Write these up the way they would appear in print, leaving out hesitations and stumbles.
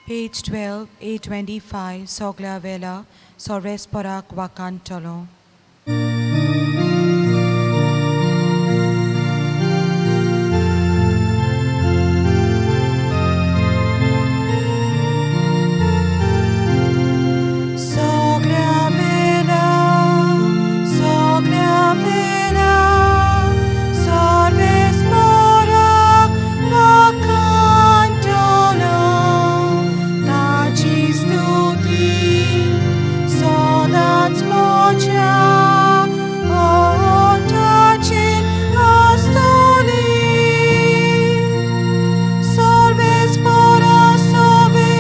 Page 12, A25, Soglia Vela, Sorvesporak Wakantolo. Soglia Vela, Soglia Vela, Sorvesporak Wakantolo, Taci stuti, sodac mocia, o tacin astoli. Solves fora sove,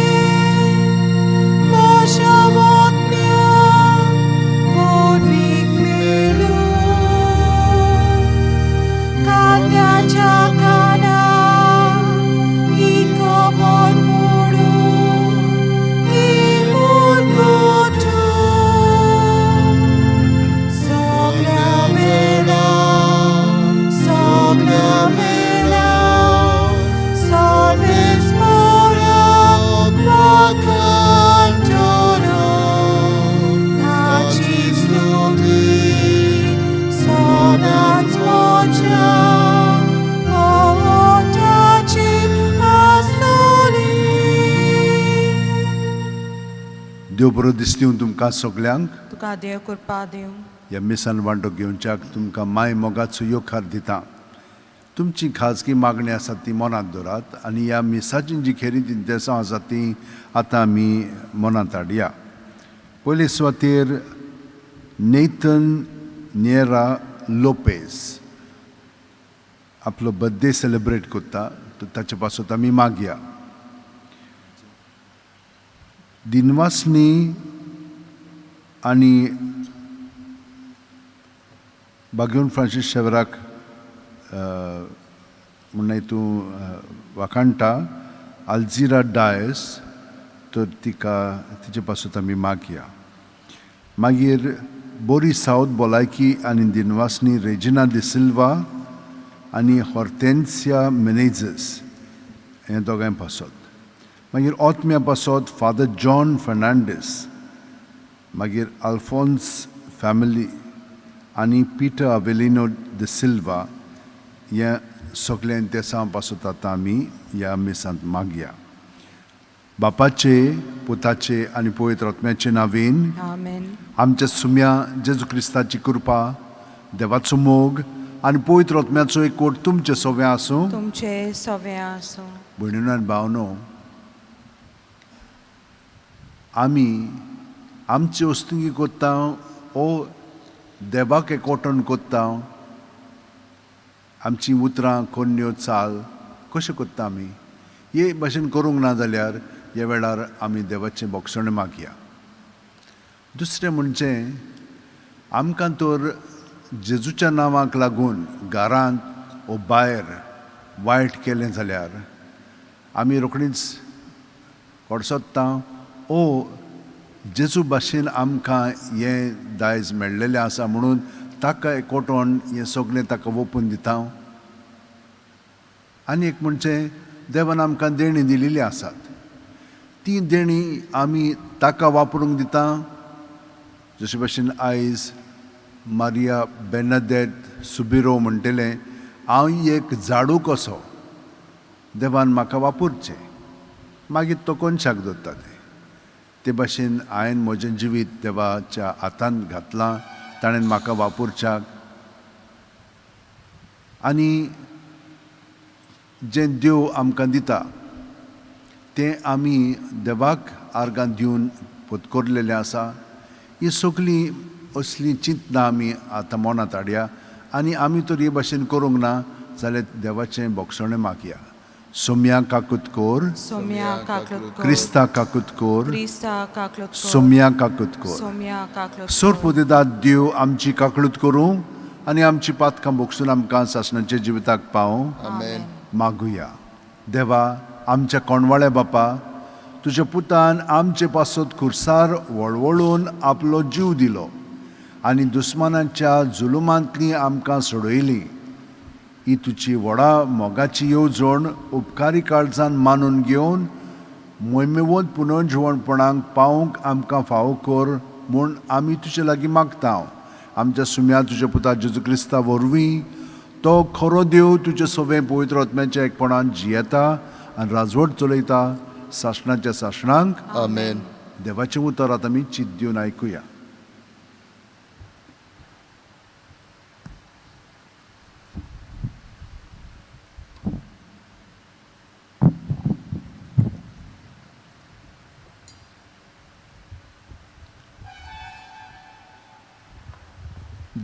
Mosha wotmia, Vodvik melu. Kalyacha kana, Ikobor mudu, Timur kotu. Soglia vela, soglia vela, Salves morak wakantolo, Taci stuti, sodac mocia, o taci astoli. देव बरो दिसली तुमकां सगल्यांक. तुका देव कृपा दिवं. ह्या मिसान वांटो घेवच्याक तुमकां माय मोगाचो योखार दिता. तुमची खाजगी मागणी आसा ती मनांत दवरात आनी ह्या मिसाची जी खेरीत इंतेसांव आसा ती आतां आमी मनांत हाडया. पयले सुवातेर नेथन नेरा लोपेज आपलो बर्थडे सेलिब्रेट करता, तर ताचे पासत आमी मागया. दिनवासनी आनी बागेवन फ्रांसीस शेवराक म्हणून तूं वाखाणटा आल्झिरा डायस, तर तिका तिचे पासत आमी मागया. मागीर बोरी सावथ भलायकी आनी दिनवासनी रेजिना डिसिल्वा आनी हॉर्टेन्सिया मेनेजस हे दोगांय पासत. मागीर ओतम्या पासत फादर जॉन फर्नांडीस, मागीर अल्फोन्स फॅमिली आनी पिटर अवेलिनो the Silva हे सगळे देसां पासत आतां आमी ह्या मिसांत मागया. बापाचे, पुताचे आनी पवित्र आत्म्याचे नांवेन. आमेन. आमच्या सुम्या जेजू क्रिस्ताची कृपा, देवाचो मोग आनी पवित्र आत्म्याचो एकवट तुमचे सगळें आसूं. तुमचे सवे आसूं. भयणीनो आनी भावनो, आमी आमची वस्तुंगी करता ओ देवाक एकवटण करता? आमची उतरां, कोन्न्यो, चाल कशें करता आमी? हे भाशेन करूंक ना जाल्यार ह्या वेळार आमी देवाचें बोगसणें मागया. दुसरें म्हणजे आमकां तर जेजूच्या नांवाक लागून घरांत ओ भायर वायट केलें जाल्यार आमी रोखडीच कोडसोत्ता ओ जेजू भाशेन आमकां हें दायज मेळ्ळेलें आसा म्हणून ताका एकवटोन हें सगळें ताका ओपून दिता. आनी एक म्हणजे देवान आमकां देणीं दिलेलीं आसात, ती देणीं आमी ताका वापरूंक दिता. जशे भाशेन आयज मारिया बेनादेत सुबिरो म्हणटलें, हांव एक झाडू कसो, देवान म्हाका वापरचें, मागीर तो कोनशाक दवरता तें. ते भाशेन हांवें म्हजें जिवीत देवाच्या हातांत घातलां, ताणें म्हाका वापरच्याक. आनी जें देव आमकां दिता तें आमी देवाक आर्गां दिवन पत्करलेलें आसा. ही सगळीं असलीं चिंतनां आमी आतां मनांत हाडया आनी आमी तर हे भाशेन करूंक ना जाल्यार देवाचें बोगसणें मागया. सोम्या काकूत कोर. सोम्या काकलत कोर. क्रिस्ता काकूत कोर. क्रिस्ता काकलत कोर. सोम्या काकूत कोर. सोम्या काकलत कोर. सोरपुदेदात देव आमची काकळूत करूं आनी आमची पातकां भोगसून आमकां सासणाच्या जिविताक पावूं. आमेन. मागुया. देवा, आमच्या कोणवाळ्या बापा, तुज्या पुतान आमचे पासत खुर्सार वळवळून आपलो जीव दिलो आनी दुस्मानाच्या जुलुमांतली आमकां सोडयली. ही तुजी व्हडा मोगाची येवजण उपकारी काळजान मानून घेवन मोहिमेवंत पुनर्जिवणपणाक पावूंक आमकां फावो कर म्हूण आमी तुजे लागीं मागता. आमच्या सुम्या तुज्या पुता जेजू क्रिस्ता वरवीं तो खरो देव तुजे सवें पवित्र आत्म्याच्या एकपणान जियेता आनी राजवट चलयता सासणाच्या सासणांक. आमेन. देवाचें उतर आतां आमी चिंत दिवन आयकुया.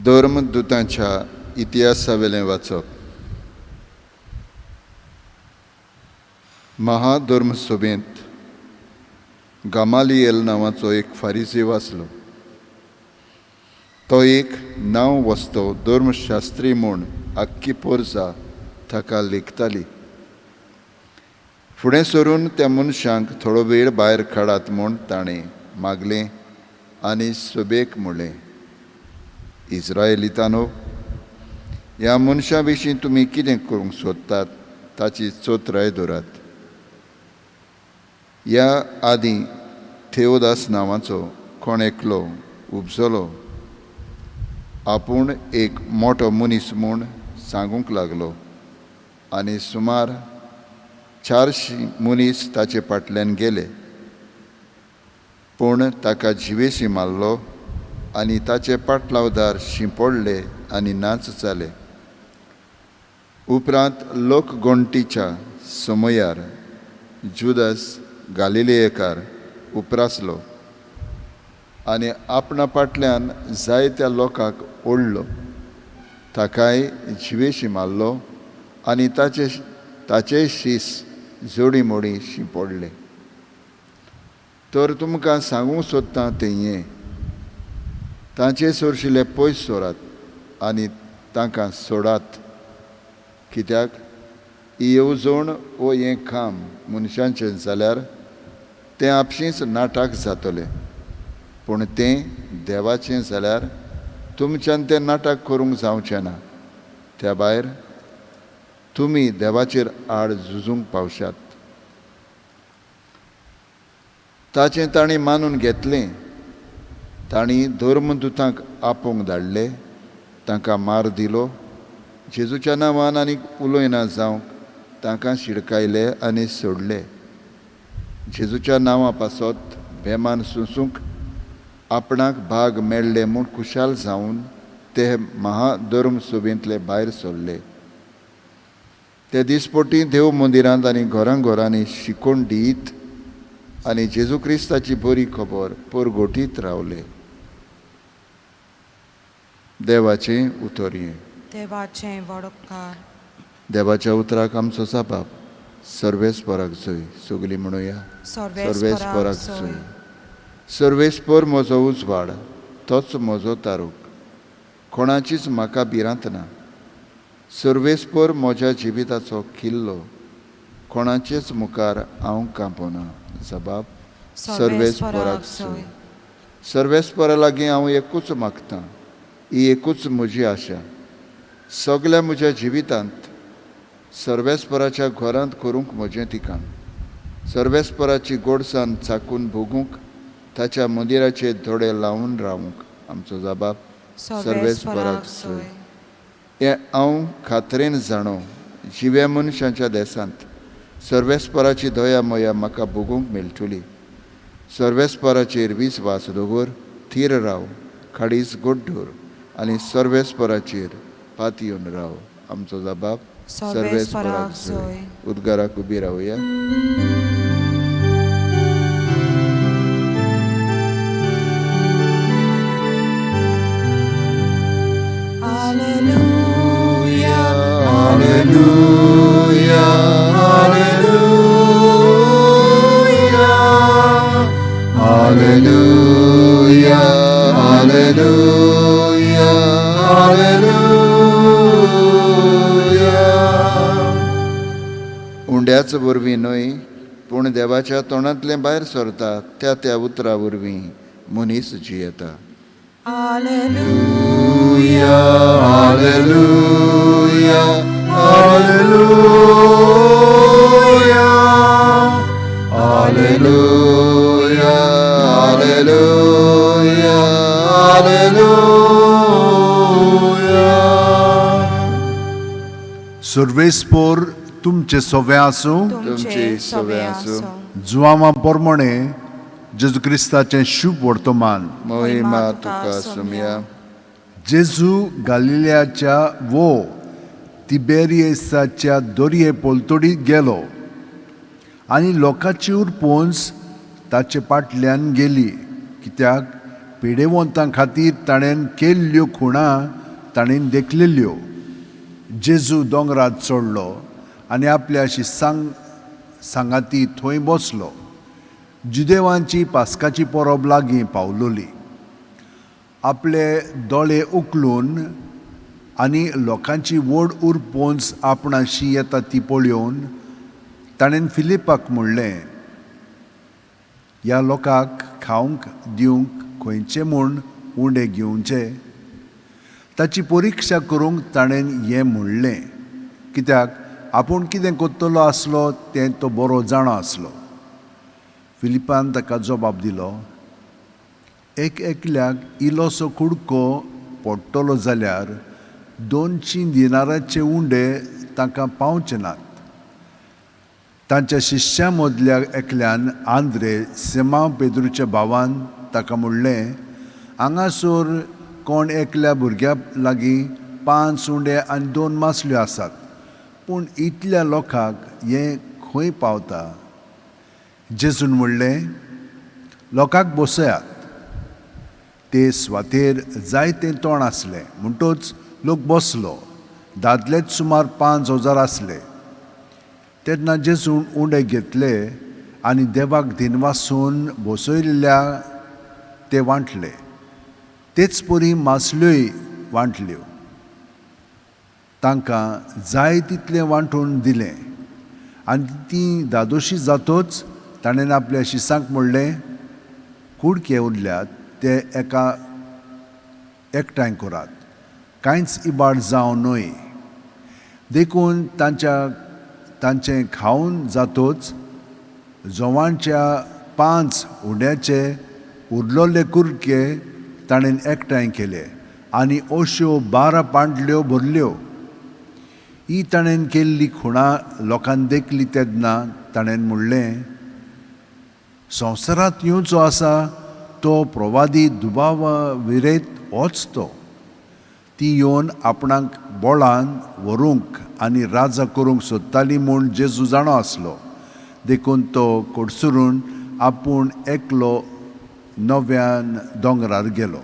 धर्मदुतांच्या इतिहासावेलें वाचप. महाधर्मसभेंत गामालिएल नांवाचो एक फारिजीव आसलो. तो एक नांव वस्तो धर्मशास्त्री म्हूण आख्खी पोरसा ताका लेखताली. फुडें सरून त्या मनशांक थोडो वेळ भायर काडात म्हूण ताणें मागलें आनी सभेक म्हणलें, इस्रायलितानो, ह्या मनशां विशीं तुमी कितें करूंक सोदतात ताची चोत्राय दवरात. ह्या आदीं थेवदास नांवाचो कोण एकलो उपजलो, आपूण एक मोटो मनीस म्हूण सांगूंक लागलो आनी सुमार 400 मनीस ताचे फाटल्यान गेले. पूण ताका जिवेशी मारलो आनी ताचे पाटलावदार शिंपडले आनी नाच जाले. उपरांत लोकगणटीच्या समयार जुदास गालिलेयकार उप्रासलो आनी आपणा फाटल्यान जायत्या लोकांक ओडलो. ताकाय जिवेशी मारलो आनी ताचे शीस जोडी मोडी शिंपडले. तर तुमकां सांगूंक सोदता तें हें, तांचे सोरशिले पयस सोरात आनी तांकां सोडात, कित्याक ही येवजण वो हें काम मनशांचें जाल्यार तें आपशींच नाटक जातलें, पूण तें देवाचें जाल्यार तुमच्यान तें नाटक करूंक जावचें ना. त्या भायर तुमी देवाचेर आड झुजूंक पावशात. ताचें तांणी मानून घेतलें. तांणी धर्मदुतांक आपोवंक धाडले, तांकां मार दिलो, जेजूच्या नांवान आनी उलयना जावंक तांकां शिडकायले आनी सोडले. जेजूच्या नांवा पासत बेमान सोंसूंक आपणाक भाग मेळ्ळे म्हूण खुशाल जावन ते महाधर्म सभेंतले भायर सरले. ते दिसपटी देव मंदिरांत आनी घरां घरांनी शिकोवन दीत आनी जेजू क्रिस्ताची बरी खबर परगटीत रावले. देवाचें उतर हें. देवाचें वडपकार. देवाच्या उतराक आमचो जाबाब सर्वेस्पराक जोय. सगलीं म्हणुया, सर्वेस्पराक जोय. सर्वेस्पर म्हजो उजवाड, तोच म्हजो तारूक, कोणाचीच म्हाका भिरांत ना. सर्वेस्पर म्हज्या जिविताचो किल्लो, कोणाचेच मुखार हांव कांपना. जबाब सर्वेस्पराक जोय. सर्वेस्परा लागीं हांव एकूच मागतां, ही एकूच म्हजी आशा, सगल्या म्हज्या जिवितांत सर्वेस्पराच्या घरांत करूंक म्हजें ठिकाण, सर्वेस्पराची गोडसान चाकून भोगूंक, ताच्या मंदिराचे दोळे लावन रावूंक. आमचो जबाब सर्वेस्पराक जोय. हें हांव खात्रेन जाणो, जिव्या मनशांच्या देसांत सर्वेस्पराची दया मया म्हाका भोगूंक मेळटली. सर्वेस्पराचेर विस्वास दवर, थीर राव, काळीज गोड दवर आनी सर्वेस्पराचेर पातयेवन राव. आमचो जबाब सर्वेस्पराक जोय. उद्गाराक उबी रावया. Alleluia, Alleluia, Alleluia, Alleluia, Alleluia, Alleluia. उंड्याच वरवीं न्हय, पूण देवाच्या तोंडांतलें भायर सरता त्या त्या उतरा वरवीं मनीस जियेता. Alleluia, Alleluia, Alleluia, Alleluia, सर्वेस्पोर तुमचे सोवे आसूं। तुमचे सवे आसूं। जुवांवा पोरमोणे जेजू क्रिस्ताचें शुभ वर्तमान। मोहिमा तुका सोमया। जेजू गालिलियाच्या वो तिबेरियसाच्या दोरये पलतडी गेलो आनी लोकांची उरपोंस ताचे फाटल्यान गेली, कित्याक पिडेवंतां खातीर ताणें केल्ल्यो खुणां ताणें देखलेल्यो। जेजू दोंगरार चडलो आनी आपल्या शिसांक सांगाती थंय बसलो। जुदेवांची पास्काची परब लागीं पावलोली। आपले दोळे उखलून आनी लोकांची व्हड उरपोंस आपणाशी येता ती पळोवन ताणें फिलिपाक म्हणलें, ह्या लोकांक खावंक दिवंक खंयचे म्हूण उंडे घेवचे? ताची परिक्षा करूंक ताणें हें म्हणलें, कित्याक आपूण कितें करतलो आसलो तें तो बरो जाणो आसलो। फिलिपान ताका जबाब दिलो, एक एकल्याक इल्लोसो कुडको पडटलो जाल्यार 200 दिनाराचे उंडे तांकां पावचे नात। तांच्या शिश्यां मदल्या एकल्यान आंद्रे सेमाव पेद्रूच्या भावान ताका म्हणलें, हांगासर कोण एकल्या भुरग्या लागीं 5 उंडे आनी 2 मासल्यो आसात, पूण इतल्या लोकांक हें खंय पावता? जेजून म्हणलें, लोकांक बसयात। ते सुवातेर जायतें तण आसलें, म्हणटच लोक बसलो। दादलेच सुमार 5000 आसले। तेन्ना जेजून उंडे घेतले आनी देवाक दिनवासून बसयल्ल्या ते वांटले, तेच परी मासल्योय वांटल्यो। तांकां जाय तितलें वांटून दिलें आनी ती दादोशी जातोच ताणें आपल्या शिसांक म्हणलें, कुडके उरल्यात ते एका एकठांय करात, कांयच इबाड जावं न्हय। देखून तांचें खावन जातोच जोवांच्या 5 उंड्याचे उरलोले कुडके ताणें एकठांय केले आनी अश्यो 12 पांटल्यो भरल्यो। ही ताणें केल्ली खुणां लोकांक देखली तेन्ना ताणें म्हणलें, संवसारांत येवचो आसा तो प्रवादी दुबावा विरयत होच तो। ती येवन आपणाक बोळान व्हरूंक आनी राजा करूंक सोदताली म्हूण जेजू जाणो आसलो, देखून तो कडसरून आपूण एकलो नव्यान दोंगरार गेलो।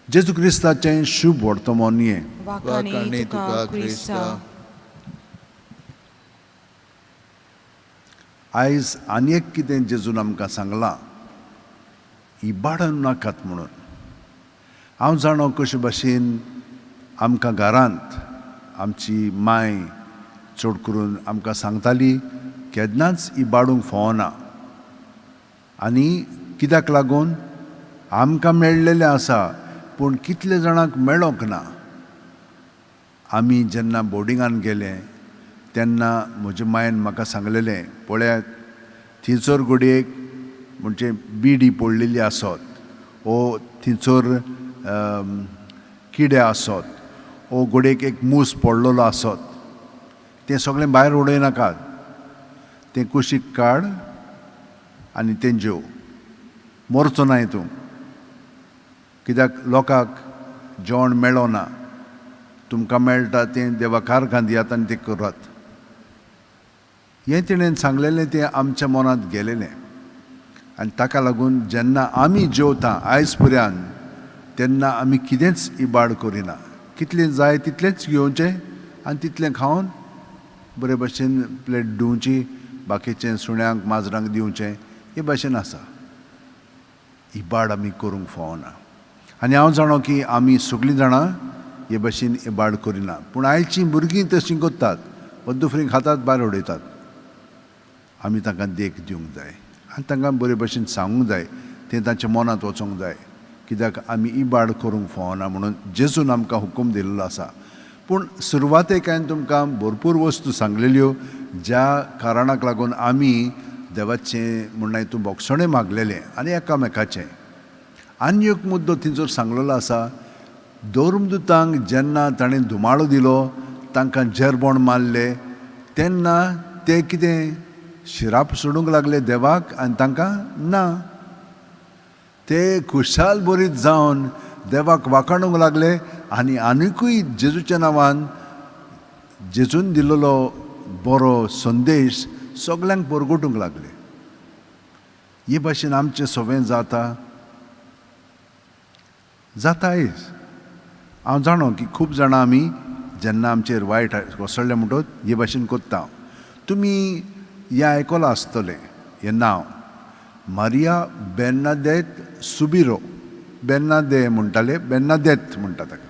जेजू क्रिस्ताचें शुभ वर्तमान हें। वाखाणी तुका क्रिस्ता। आयज आनी एक कितें जेजून आमकां सांगलां, इबाडूं नाकात म्हणून। हांव जाणो कशे भाशेन आमकां घरांत आमची माय चड करून आमकां सांगताली, केन्नाच इबाडूंक फावना। आनी कित्याक लागून आमकां मेळ्ळेलें आसा, पूण कितले जाणांक मेळोंक ना। आमी जेन्ना बोर्डिंगान गेले तेन्ना म्हज्या मायन म्हाका सांगलेलें, पळयात थंयसर घडयेक म्हणजे बिडी पडलेली आसत, ओ थंयसर किडे आसत, ओ घडयेक एक मूस पडलेलो आसत, तें सगळें भायर उडयनाकात, तें कुशीक काड आनी तें जेव, मरचो ना तूं। कित्याक लोकांक जेवण मेळना, तुमकां मेळटा तें देवा कारखान दियात आनी तें करात। हें तिणें सांगलेलें तें आमच्या मनांत गेलेलें आनी ताका लागून जेन्ना आमी जेवता आयज पर्यंत तेन्ना आमी कितेंच इबाड करिना, कितलें जाय तितलेंच घेवचें आनी तितलें खावन बरे भशेन प्लेट धुवची, बाकीचें सुण्यांक माजरांक दिवचें, हे भाशेन आसा। इबाड आमी करूंक फावना। आनी हांव जाणो की आमी सगळीं जाणां हे भाशेन इबाड करिना, पूण आयचीं भुरगीं तशीं करतात, दुसरीं खातात भायर उडयतात। आमी तांकां देख दिवंक जाय आनी तांकां बरे भशेन सांगूंक जाय, तें तांच्या मनांत वचोंक जाय, कित्याक आमी इबाड करूंक फावना म्हणून जेजून आमकां हुकूम दिल्लो आसा। पूण सुरवातेक हांवें तुमकां भरपूर वस्तू सांगलेल्यो ज्या कारणाक लागून आमी देवाचें म्हणल्यार तूं बोगसणें मागलेलें आनी एकामेकाचें। आनी एक मुद्दो थंयसर सांगलेलो आसा, धर्मदुतांक जेन्ना ताणें धुमाळो दिलो तांकां जेरबोण मारले तेन्ना ते कितें शिराप सोडूंक लागले देवाक आनी तांकां ना, ते खुशाल बरीत जावन देवाक वाखाणूंक लागले आनी आनिकूय जेजूच्या नांवान जेजून दिल्लो बरो संदेश सगल्यांक परगटूंक लागले. हे भाशेन आमचें सगळें जाता जातायच. हांव जाणो की खूब जाणां आमी जेन्ना आमचेर वायट कोसळ्ळें म्हणटच हे भाशेन कोत्ता. तुमी हें आयकलां आसतलें हें नांव मारिया बेर्नादेत सुबिरो, बेर्नादे म्हणटाले, बेर्नादेत म्हणटा ताका.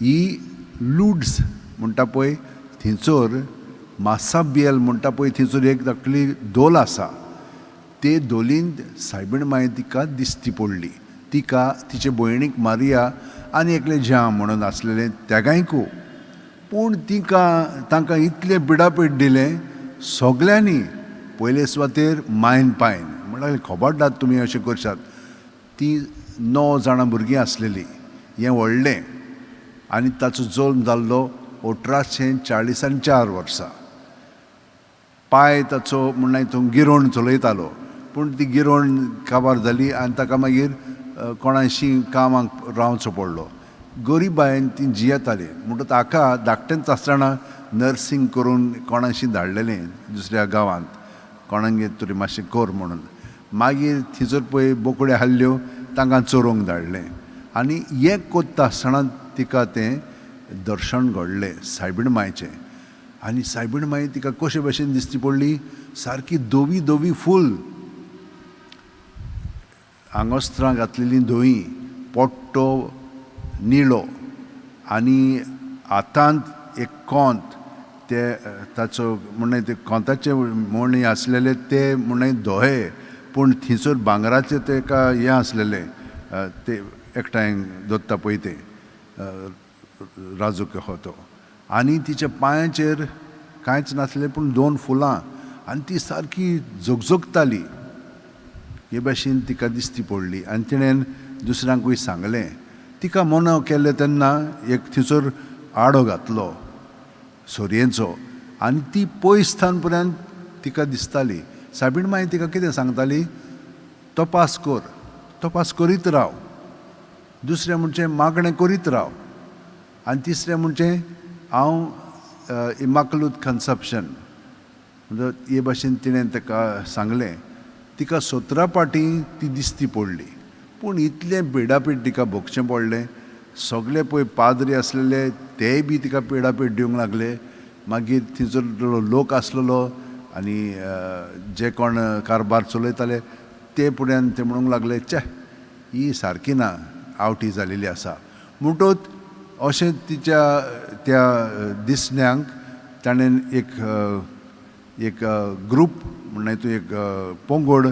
ही लुड्स म्हणटा पळय थंयसर मासाबियल म्हणटा पळय थंयसर एक धाकली धोल आसा, ते धोलींत सायबीण माय तिका दिसती पडली. तिका तिचे भयणीक मारिया आनी एकलें ज्या म्हणून आसलेलें तेगांयकू. पूण तिका तांकां इतलें पिडापीड दिलें सगल्यांनी, पयले सुवातेर मायन पायन म्हणल्यार खबरदार तुमी अशें करशात. ती 9 जाणां भुरगीं आसलेलीं, हें व्हडलें, आनी ताचो जल्म जाल्लो 1844 वर्सा. पांय ताचो म्हणल्यार तो गिरोण चलयतालो, पूण ती गिरोण काबार जाली आनी ताका मागीर कोणाशी कामाक रावचो पडलो. गरिबायेन ती जियेताली. म्हणटकच हाका धाकटेंच आसतना नर्सींग करून कोणाशी धाडलेलें दुसऱ्या गांवांत, कोणागेर तरी मातशें कर म्हणून. मागीर थंयसर पळय बोकड्यो हाडल्यो, तांकां चरोवंक धाडलें. आनी हें कोत्ता आसतना तिका तें दर्शन घडलें सायबीण मायचें. आनी सायबीण माय तिका कशे भशेन दिसती पडली, सारकी धवी धवी फूल, आंगोस्त्रां घातलेलीं धवी, पोट्टो निळो आनी हातांत एक कोंत, ते ताचो म्हणल्यार ते कोंताचे मणी आसलेले ते म्हणल्यार धवे, पूण थंयसर भांगराचे तेका हें आसलेलें, ते एकठांय दवरता पळय तें राजूक हो तो. आनी तिच्या पांयाचेर कांयच नासलें पूण 2 फुलां, आनी ती सारकी झगझगताली. हे भाशेन तिका दिसती पडली आनी तिणें दुसऱ्यांकूय सांगलें. तिका मोनो केल्लें तेन्ना एक थंयसर आडो घातलो सोरयेचो आनी ती पयस स्थान पर्यंत तिका दिसताली. सायबीण माई तिका कितें सांगताली, तपास कर, तपास करीत राव, दुसरें म्हणचें मागणें करीत राव, आनी तिसरें म्हणचें हांव इमाकुलूत कन्सेप्शन म्हणजे हे भाशेन तिणें ताका सांगलें. तिका 17 पाटी ती दिसती पडली, पूण इतलें पिडापीड तिका भोगचें पडलें. सगळे पळय पाद्री आसलेले तेय बी तिका पिडापीड दिवंक लागले. मागीर थंयसर लोक आसलेलो आनी जे कोण कारभार चलयताले ते फुड्यान ते म्हणूंक लागले, चे ही सारकी ना, आवटी जालेली आसा. म्हणटच अशें तिच्या त्या दिसण्यांक ताणें एक एक ग्रूप म्हणल्यार तूं एक पंगड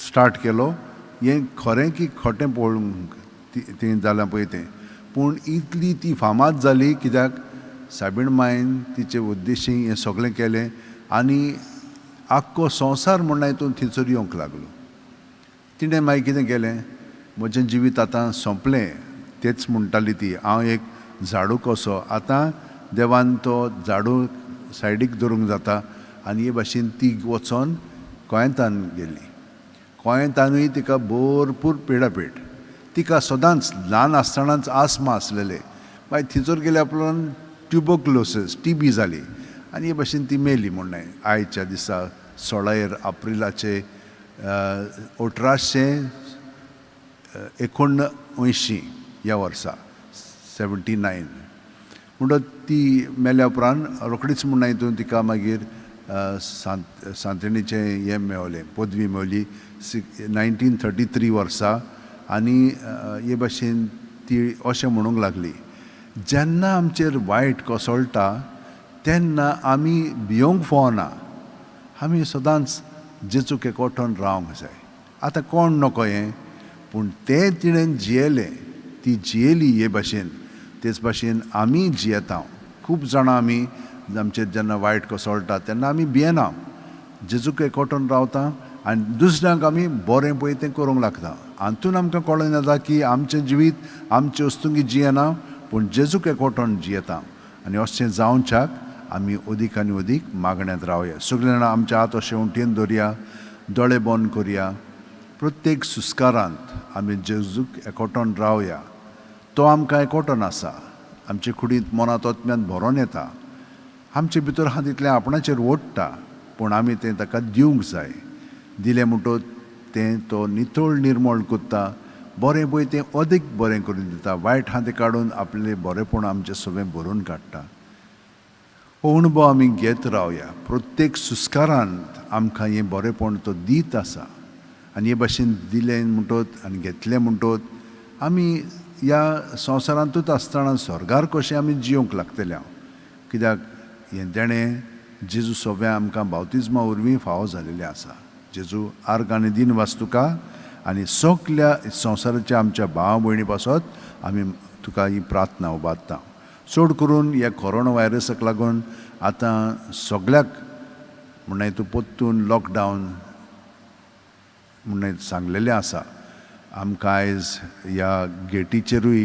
स्टार्ट केलो. हें खरें की खोटें पळोवंक ती जालां पळय तें, पूण इतली ती फामाद जाली कित्याक सायबीण मायन तिचे उद्देशी हें सगळें केलें आनी आख्खो संवसार म्हणल्यार हितून थंयसर येवंक लागलो. तिणें मागीर कितें केलें, म्हजें जिवीत आतां सोंपलें तेच म्हणटाली ती, हांव एक झाडू कसो, आतां देवान तो झाडू सायडीक दवरूंक जाता. आनी हे भाशेन ती वचोन गोंयांतान गेली. गोंयांतानूय तिका भरपूर पिडापीड. तिका सदांच ल्हान आसतनाच आस्मा आसलेले, मागीर थंयसर गेल्या उपरांत ट्युबोक्लोसीस टीबी जाली आनी हे भाशेन ती मेली. म्हणून आयच्या दिसा 16 एप्रिलाचे 1879 ह्या वर्सा 79 म्हणटच ती मेल्या उपरांत रोखडीच म्हणून हितून तिका मागीर सांतणीचें हें मेवलें, पदवी मेवली 1933 वर्सा. आनी हे भाशेन ती अशें म्हणूंक लागली, जेन्ना आमचेर वायट कोसळटा तेन्ना आमी भियोंक फावना, आमी सदांच जेजूक एकवटून रावंक जाय. आतां कोण नको हें, पूण तें तिणें जियेलें, ती जियेली हे भाशेन. तेच भाशेन आमी जियेता. खूब जाणां आमी आमचेर जेन्ना वायट कोसळटा तेन्ना आमी भियेना, जेजूक एकवटून रावता आनी दुसऱ्यांक आमी बरें पळय तें करूंक लागता. हातून आमकां कळोन येता की आमचें जिवीत आमचे वस्तुंकी जियेना, पूण जेजूक एकवटोन जियेता आनी अशें जावच्याक आमी अदीक आनी अदीक मागण्यांत रावया. सगळीं जाणां आमच्या हात अशें उंटयेन दवरया, दोळे बंद करया. प्रत्येक सुस्कारांत आमी जेजूक एकवटोन रावया. तो आमकां एकवटोन आसा, आमचे कुडींत मनांत आत्म्यांत भरोन येता, आमचे भितर आहा तितलें आपणाचेर ओडटा, पूण आमी तें ताका दिवंक जाय. दिलें म्हणटच तें तो नितळ निर्मळ करता, बरें पळय तें अदीक बरें करून दिता, वायट आहा तें काडून आपलें बरेंपण आमचें सगळें भरून काडटा. हो अणभव आमी घेत रावया. प्रत्येक सुस्कारांत आमकां हें बरेंपण तो दीत आसा आनी हे भाशेन दिलें म्हणटत आनी घेतलें म्हणटत आमी ह्या संवसारांतूच आसतना स्वर्गार कशें आमी जियोंक लागतले हांव, कित्याक हें देणें जेजू सोव्या आमकां बावतिज्मा वरवीं फावो जालेलें आसा. जेजू आर्ग आनी दिन वास तुका आनी सगल्या संवसाराच्या आमच्या भाव भयणी पासत आमी तुका ही प्रार्थना उबारता. चड करून ह्या कोरोना व्हायरसाक लागून आतां सगल्याक म्हणल्यार तूं परतून लॉकडावन म्हणून सांगलेलें आसा. आमकां आयज ह्या गेटीचेरूय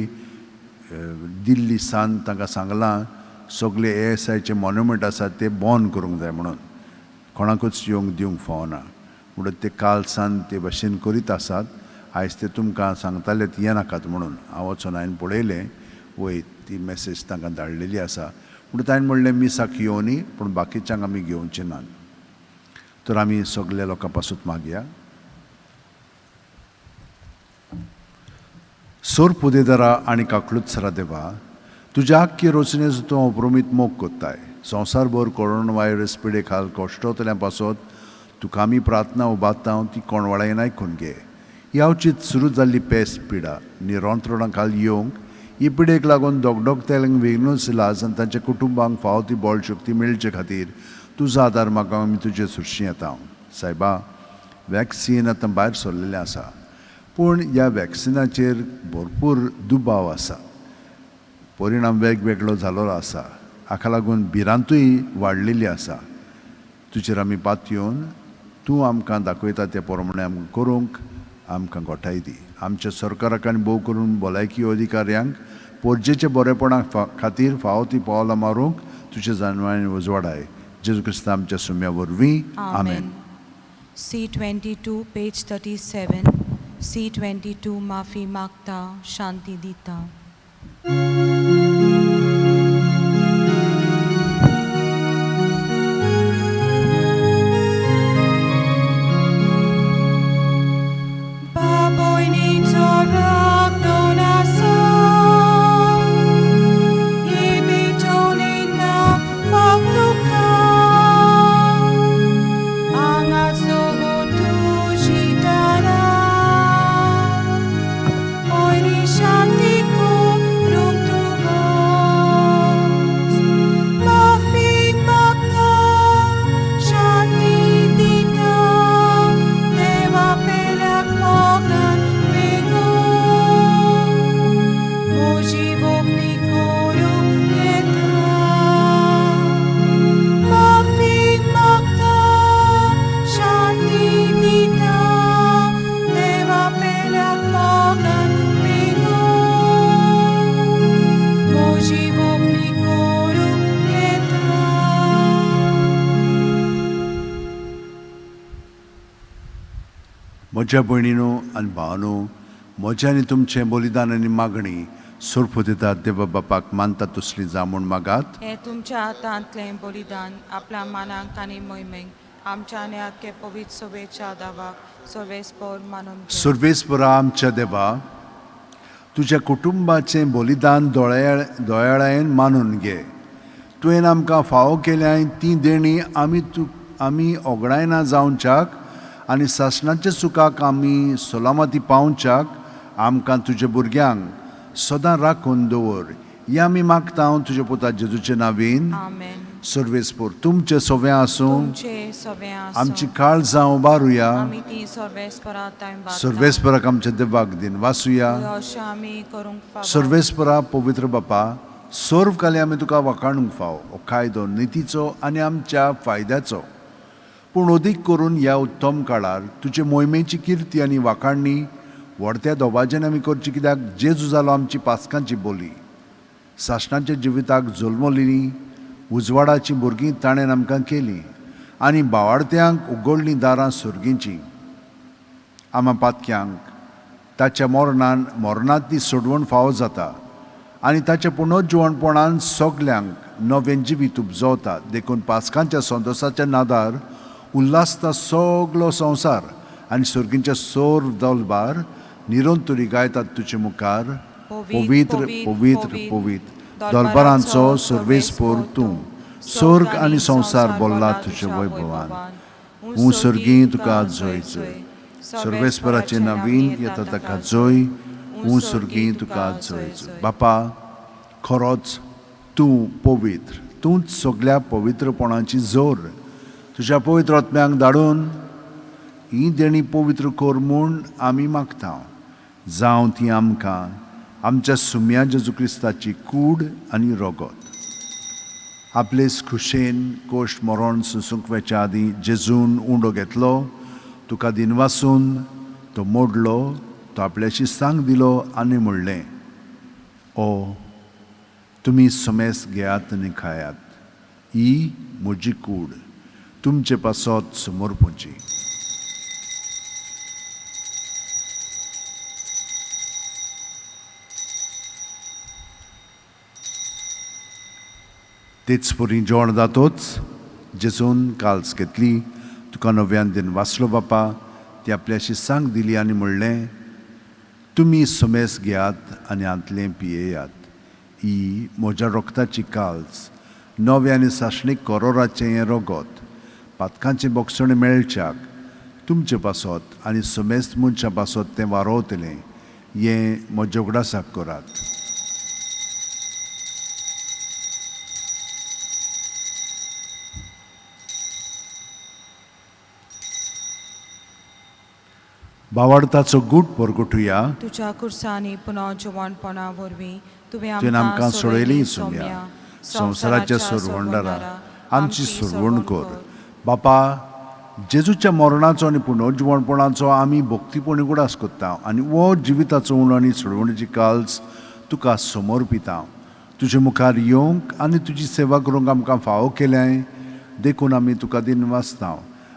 दिल्ली सान तांकां सांगलां सगळे ए एस आयचे मॉन्युमेंट आसा ते बंद करूंक जाय म्हणून, कोणाकूच येवंक दिवंक फावना म्हणून ते काल सान ते भाशेन करीत आसात. आयज ते तुमकां सांगताले ती येनाकात म्हणून, हांव वचोन हांवें पळयलें वय ती मॅसेज तांकां धाडलेली आसा. म्हणून ताणें म्हणलें मिसाक येवनी पूण बाकीच्यांक आमी घेवचे नात. तर आमी सगल्या लोकां पासून मागया. सोर पुदेदारा आनी काकलूत देवा, तुज्या आख्खे रचनेचो तूं अप्रमीत मोग कोत्ताय. संवसारभर कोरोना व्हायरस पिडे खाल कश्टोतल्या पासत तुका आमी प्रार्थना उबारता ती कोणवाळायन आयकून घे. ही अवचीत सुरू जाल्ली पेस पिडा निरंत्रणा खाल येवंक ही पिडेक लागून दोगदोगतेल्यांक वेगनूच इलाज आनी तांच्या कुटुंबांक फावो ती बळ शक्ती मेळचे खातीर तुजो आदार म्हाका आमी तुजे सुरशी येता. सायबा, वॅक्सीन आतां भायर सरलेलें आसा पूण ह्या वॅक्सिनाचेर भरपूर दुबाव आसा, परिणाम वेगवेगळो जाल्लो आसा, हाका लागून भिरांतूय वाडलेली आसा. तुजेर आमी पातयेवन तूं आमकां दाखयता ते प्रमाणे आमकां करूंक आमकां गोठाय दी. आमच्या सरकाराक आनी भोव करून भलायकी अधिकाऱ्यांक पोरजेच्या बरेपणा खातीर फावो ती पावलां मारूंक तुज्या जानवान उजवाडाय. जेजू क्रिस्ता आमच्या सुम्या वरवीं, आमेन. C22 page 37. C22 माफी मागता, शांती दिता. म्हज्या भयणीनो आनी भावानो, म्हज्या आनी तुमचें बलिदान आनी मागणी सोरपू दितात देवा बापाक मानता तसली जा म्हूण मागात. हें तुमच्या हातांतलें बलिदान आपल्या मानाक आनी मोहिमेक आमच्या आनी आख्खे पवित्र सभेच्या दावाक सर्वेस्पर मानून घे. सर्वेस्परा आमच्या देवा, तुज्या कुटुंबाचें बलिदान दोयाळायेन मानून घे. तुवें आमकां फावो केल्याय ती देणी आमी ओगडायना जावच्याक आनी सासणाच्या सुखाक आमी सलामती पावच्याक आमकां तुज्या भुरग्यांक सदां राखून दवर. हें आमी मागता तुज्या पुता जेजूचे नांवेन. आमेन. सर्वेस्पर तुमचें सगळें आसूं, तुमचे सगळें आसूं. आमची काळजां उबारुया. आमी ती सर्वेस्परा थंय बांदता. सर्वेस्पराक आमच्या देवाक दिन वासूया. अशें आमी करूंक फावो. सर्वेस्परा पवित्र बापा, सर्व काली आमी तुका वाखाणूंक फावो. हो कायदो नितीचो आनी आमच्या फायद्याचो, पूण अदीक करून ह्या उत्तम काळार तुजे मोहिमेची किर्ती आनी वाखाणणी व्हडत्या दोबाज्यान आमी करची, कित्याक जेजू जालो आमची पास्कांची बोली. सासणाच्या जिविताक जल्मलेलीं उजवाडाचीं भुरगीं ताणें आमकां केलीं आनी बावाडत्यांक उगडलीं दारां सर्गींचीं. आमा पातक्यांक ताच्या मरणान मरणांतली सोडवण फावो जाता आनी ताच्या पुनर्जिवणपणान सगल्यांक नवें जिवीत उपजवता. देखून पास्कांच्या संतोसाच्या नादार उल्हासता सगलो संवसार आनी सर्गींच्या सोर दलबार निरंतरी गायतात तुजे मुखार. पवित्र पवित्र पवित्र दलबारांचो सर्वेस्पोर तूं, स्वर्ग आनी संवसार बोल्ला तुज्या वैभवान. हूं सर्गीं तुका जय जय, सर्वेस्पराचें नवीन येता ताका जय. हूं सर्गीं तुका जय जय. बापा, खरोच तूं पवित्र, तूंच सगल्या पवित्रपणाची जोर. तुज्या पवित्र आत्म्यांक धाडून ही देणी पवित्र कर म्हूण आमी मागता. जावं ती आमकां आमच्या सुम्या जेजू क्रिस्ताची कूड आनी रगत. आपलेच खुशेन कोश्ट मरण सुसूंक वेच्या आदीं जेजून उंडो घेतलो, तुका दिनवासून तो मोडलो, तो आपल्याशी सांग दिलो आनी म्हणलें, ओ तुमी समेस घेयात आनी खायात, ही म्हजी कूड तुमचे पासत समर्पूची. तेच परी जेवण जातोच जेजून काल्स घेतली, तुका नव्यान दिन वाचलो बापा, ती आपल्याशी सांग दिली आनी म्हणलें, तुमी समेस घेयात आनी हांतलें पियेयात, ही म्हज्या रक्ताची काल्स, नवें आनी सासणीक करोराचें हें रगत, पातकांचें बोगसणें मेळच्याक तुमचे पासत आनी समेस्त मनशां पासत तें वारोवतलें, हें म्हज्या उगडासाक करात. बावाडताचो गूट परगटुया. तुज्या कुर्सांनी पुनः जिवणपणा वरवीं तुवें तुवें आमकां सोडयली सोम्या, संवसाराच्या सोरवंडारा आमची सोडवण कर. बापा, जेजूच्या मरणाचो आनी पुनर्जिवणपणाचो आमी भक्तीपणी उगडास करता आनी हो जिविताचो उणो आनी सोडवणीची काल्स तुका समर्पिता. तुजे मुखार येवंक आनी तुजी सेवा करूंक आमकां फावो केल्याय देखून आमी तुका दिनवासता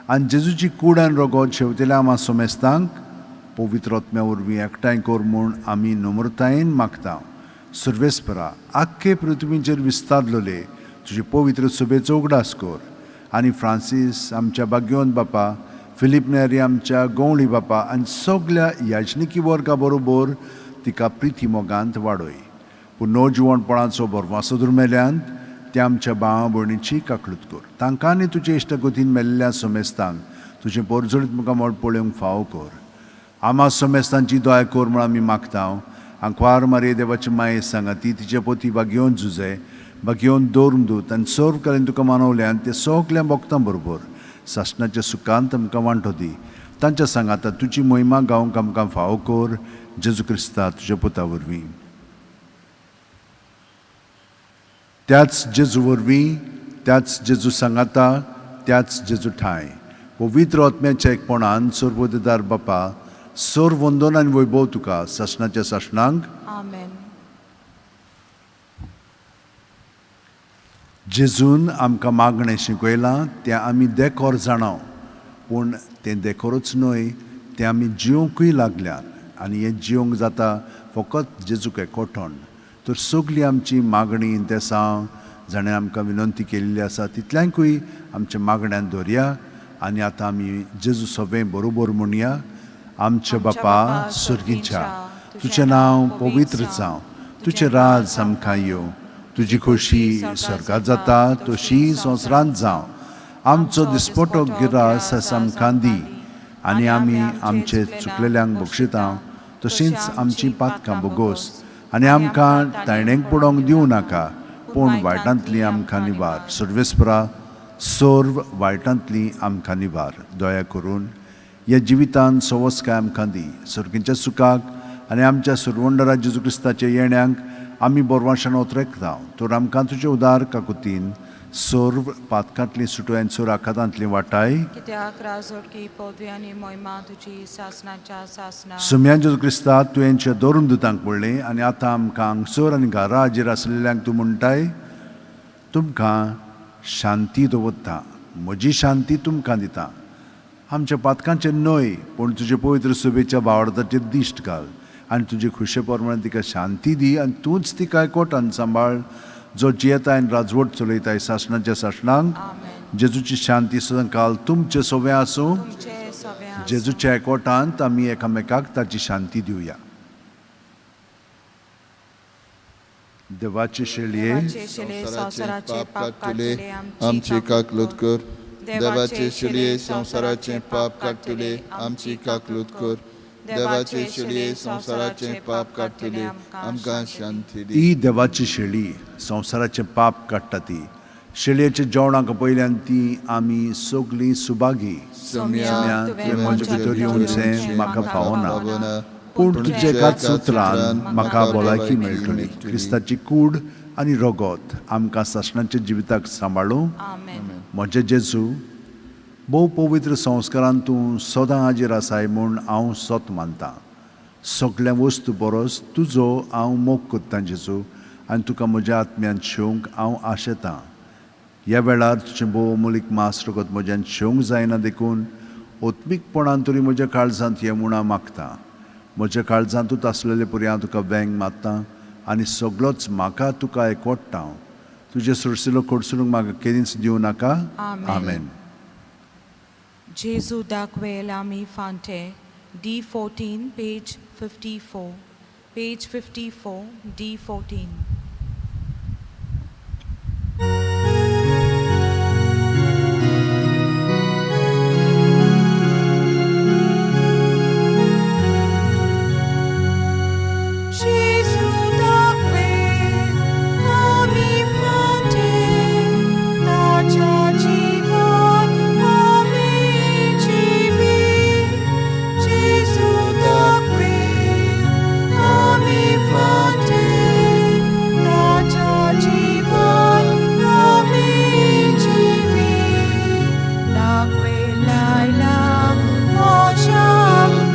आनी जेजूची कूड आनी रगत शेवतेल्या आमा सोमेस्तांक पवित्र आत्म्या वरवीं एकठांय कर म्हूण आमी नम्रतायेन मागता. सर्वेस्परा, आख्खे पृथ्वीचेर विस्तारलेले तुजे पवित्र सभेचो उगडास कर आनी फ्रांसीस आमच्या बाग्योन बापा, फिलीप नेरी आमच्या गवळी बापा आनी सगल्या याजनिकी वर्गा बरोबर तिका प्रिती मोगांत वाडय. पूण नवजिवणपणाचो भरवासो दुर्मेल्यान त्या आमच्या भावा भयणीची काकळूत कर. तांकां आनी तुजे इश्टगतीन मेल्ल्या समेस्तांक तुजें पोरजोळीत मुखार मोड पळोवंक फावो कर. आमा समेस्तांची दया कर म्हूण आमी मागता. आंकवार मारये देवाची माये सांगाती तिचे पोती बागेवन झुजे बागेवन दवरून दूत आनी सर्व कडेन तुका मानवल्यान ते सगल्या भक्तां बरोबर सासणाच्या सुखांत आमकां वांटो दी. तांच्या सांगाता तुजी मोहिमा गावंक आमकां फावो कर, जेजू क्रिस्ता तुज्या पुता वरवीं. त्याच जेजू वरवीं, त्याच जेजू सांगाता, त्याच जेजू ठांय पवित्र आत्म्याच्या एकपणान सर्वोदेदार बापा, सर्व वंदन आनी वैभव तुका सासणाच्या सासणांक. आमेन. जेजून आमकां मागणें शिकयलां तें आमी देकोर जाणाव, पूण तें देकोरूच न्हय, तें आमी जिवंकूय लागल्यात आनी हें जिवंक जाता फकत जेजूक एकवटण. तर सगळीं आमची मागणी इंतेसांव जाणें आमकां विनंती केल्ली आसा तितल्यांकूय आमच्या मागण्यान दवरया आनी आतां आमी जेजू सगळें बरोबर म्हणया. आमच्या बापा सर्गीच्या, तुजें नांव पवित्र जावं, तुजें राज आमकां येवं, तुजी खोशी स्वर्गांत जाता तशी संवसारांत जावं. आमचो दिसपटो गिरास आसा आमकां दी आनी आमी आमचे चुकलेल्यांक बक्षिता तशींच आमची पातकां बोगोस आनी आमकां तायणेक पडोवंक दिवं नाका, पूण वायटांतली आमकां निवार. सर्वेस्परा, सर्व वायटांतली आमकां निवार. दया करून ह्या जिवितान सवस्काय आमकां दी. सर्गींच्या सुखाक आनी आमच्या सुरवंडरा जेजू क्रिस्ताच्या येण्यांक आमी बोरवाशान ओतरेकता. तर आमकां तुजे उदार काकुतीन सर्व पातकांतली सुटोय आनी सर्व आखातांतली वाटाय. कित्याक राजवटकी पदवी आनी मोहिमा तुजी सासणाच्या सासना. सुम्या जेजू क्रिस्ता, तुवेंच्या धरून दुतांक पडलें आनी आतां आमकां हांगसर आनी घरा हाजेर आसलेल्यांक तूं म्हणटाय, तुमकां शांती दवरता, म्हजी शांती तुमकां दिता. आमच्या पातकांचेर न्हय पूण तुजे पवित्र सभेच्या भावार्थाचेर दिश्ट घाल आनी तुजे खुशे प्रमाणे तिका शांती दी आनी तूंच तिका एकवटान सांबाळ, जो जियेता आनी राजवट चलयताय सासणाच्या सासणांक. आमेन. जेजूची शांती सदां काल तुमचें सवें आसूं. तुमचे सवें आसूं. जेजूच्या एकवटांत आमी एकामेकाक ताची शांती दिवया. देवाचे शेळये, देवाचे शेळये, संवसाराचें पाप काडटले, आमची काकलूत कर. देवाचे शेळये, संवसाराचें पाप काडटले, आमची काकलूत कर. देवाचे शेळये, संवसाराचें पाप काडटले, आमकां शांती दी. ही देवाची शेळी संवसाराचें पाप काडटा. ती शेळयेच्या जेवणाक पयल्यान ती आमी सगलीं सुभागी. सोम्या, तुवें म्हजे भितर येवचें म्हाका फावना, पूण पूण तुज्या एकाच उतरान म्हाका भलायकी मेळटली. क्रिस्ताची कूड आनी रगत आमकां सासणाच्या जिविताक सांबाळूं. आमेन. म्हजे जेजू, भोव पवित्र संस्कारान तूं सदां हाजीर आसाय म्हूण हांव सत मानतां. सगळ्या वस्तू परस तुजो हांव मोग करतां जेजू, आनी तुका म्हज्या आत्म्यान शेवंक हांव आशेतां. ह्या वेळार तुजें भोव अमोलीक मास रगत म्हज्यान शेवंक जायना, देखून ओत्मीकपणान तरी म्हज्या काळजांत हें म्हूण हांव मागतां. म्हज्या काळजांतूच आसलेले परी हांव तुका वेंग मारतां आनी सगळोच म्हाका तुका एकवट्टा हांव. तुजें सुरसिलो कडसरूंक म्हाका केदींच दिवं नाका. आमेन. आमेन. जेजू दाखवेल आमी फांटे, D14, page 54, page 54, D14. Jésus दाखवेल आमी फांटे, ताच्या जिवान आमी जिवी. जेजू दाखवेल आमी फांटे, ताच्या जिवान आमी जिवी. दाखवेल आयला मोशा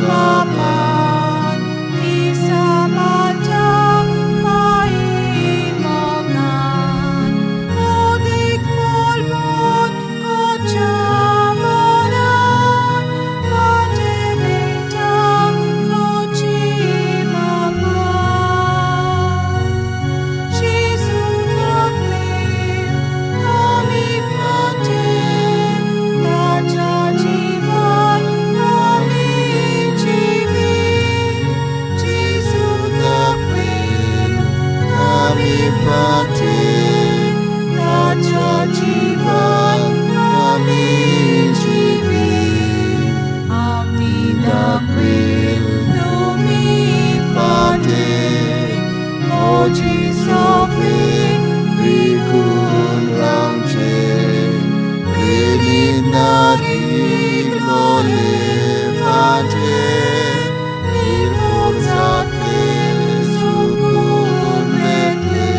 बापान, दिसा माझ्या पायी मोगान. ओदीक फॉलवून कोच्या मनान, फाटे बेटा कोची बापा. जेजू दाखवेल आमी फाटे, ताच्या जिवान आमी जिवी. जेजू दाखवेल आमी फाटे, ताच्या जिवान आमी जिवी. आमी दाखवेल तुमी फाटे, म्हजी सवे विकून रावचें, बेलिनारिग्लोले फाटे, निर्मूल जातले, सुकून मेळटले.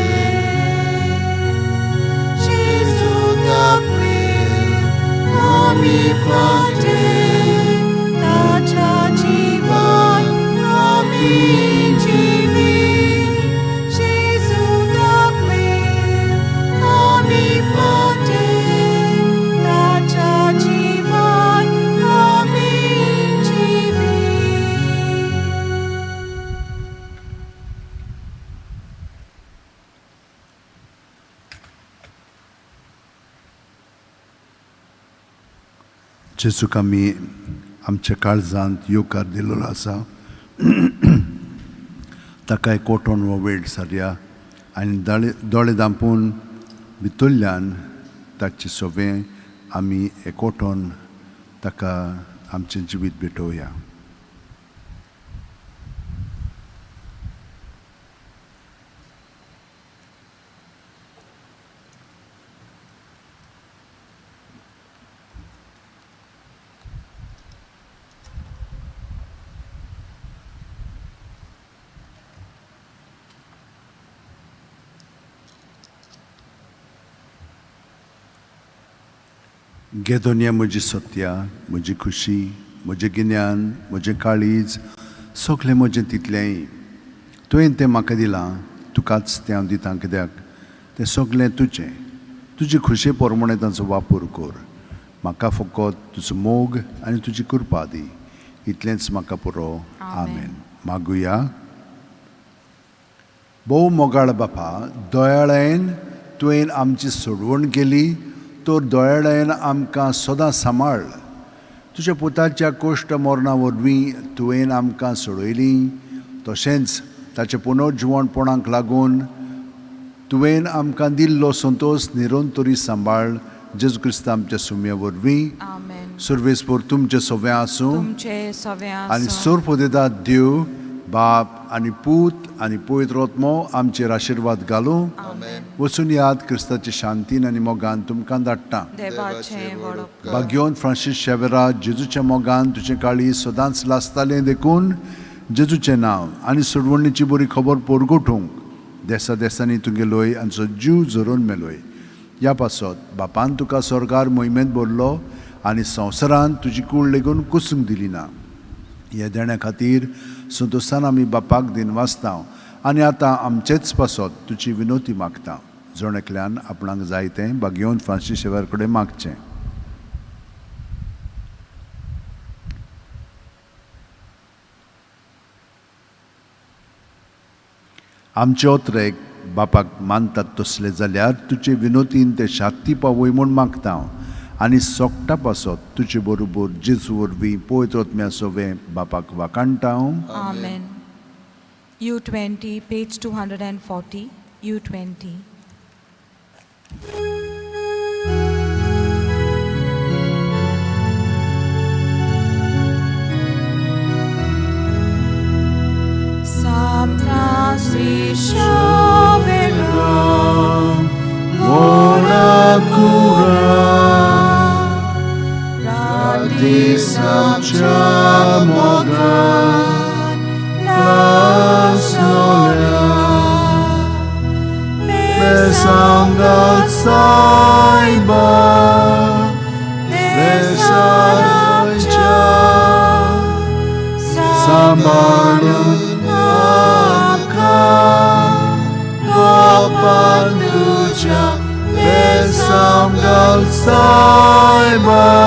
जेजू दाखवेल आमी फाटे, ताच्या जिवान आमी जिवी. जेजू दाखवेल आमी फाटे, ताच्या जिवान आमी जिवी. जेजूक आमी आमच्या काळजांत येवकार दिल्लो आसा, ताका एकवटून हो वेळ सारया आनी दोळे धांपून भितरल्यान ताचे सवें आमी एकवटून ताका आमचें जिवीत भेटोवया. घे दोनया म्हजी सत्या, म्हजी खुशी, म्हजें गिन्यान, म्हजें काळीज, सगळें म्हजें तितलेंय तुवें तें म्हाका दिलां, तुकाच तें हांव दितां, कित्याक तें सगळें तुजें. तुजे खुशे प्रमाणें तांचो वापर कर. म्हाका फकत तुजो मोग आनी तुजी कृपा दी, इतलेंच म्हाका पुरो. आमेन. मागुया. भोव मोगाळ बापा, दयाळायेन तुवें आमची सोडवण केली तर दयाळायेन आमकां सदां सांबाळ. तुज्या पुताच्या कोश्ट मरणा वरवीं तुवें आमकां सोडयली, तशेंच ताचें पुनर्जिवणपणाक लागून तुवें आमकां दिल्लो संतोश निरंतरी सांबाळ. जेजू क्रिस्त आमच्या सुम्या वरवीं. आमेन. सर्वेस्पोर तुमचें सगळें आसूं तुमचे सगळें आनी आसूं. सोरपोदेदाद देव बाप आनी पूत आनी पवित्र आत्मो आमचेर आशिर्वाद घालूं. वचून याद क्रिस्ताचे शांतीन आनी मोगान तुमकां धाडटा. देवाचें व्हड उपकार. भाग्योन फ्रांसीस शेवेरा, जेजूच्या मोगान तुजें काळीज सदांच लासतालें, देखून जेजूचें नांव आनी सोडवणीची बरी खबर परगटूंक देसा देसांनी तुगेलोय आनी जीव झरोवन मेलोय. ह्या पासत बापान तुका स्वर्गार मोहिमेंत भरलो आनी संवसारांत तुजी कूड लेगून कुसूंक दिली ना. ह्या देण्या खातीर संतोशान आमी बापाक दिनवासता आनी आतां आमचेच पासत तुजी विनोती मागता. जण एकल्यान आपणाक जाय तें भाग्योन फ्रांसीस शेवर कडेन मागचें. आमचे ओत्रेक बापाक मानतात तसले जाल्यार तुजे विनोतीन ते शांती पावय म्हूण मागता आनी सोकटा पासत तुजे बरोबर जेजू वरवीं पवित्र आत्म्या सोवें बापाक वाखाणटा हांव. आमेन. U20, page 240, U20. San Francisco Vera, Buona cura, Radis amcia mogan, la Besangal saiba, Besanamcha, Sambalun Amka, Gopanduja, Besangal saiba,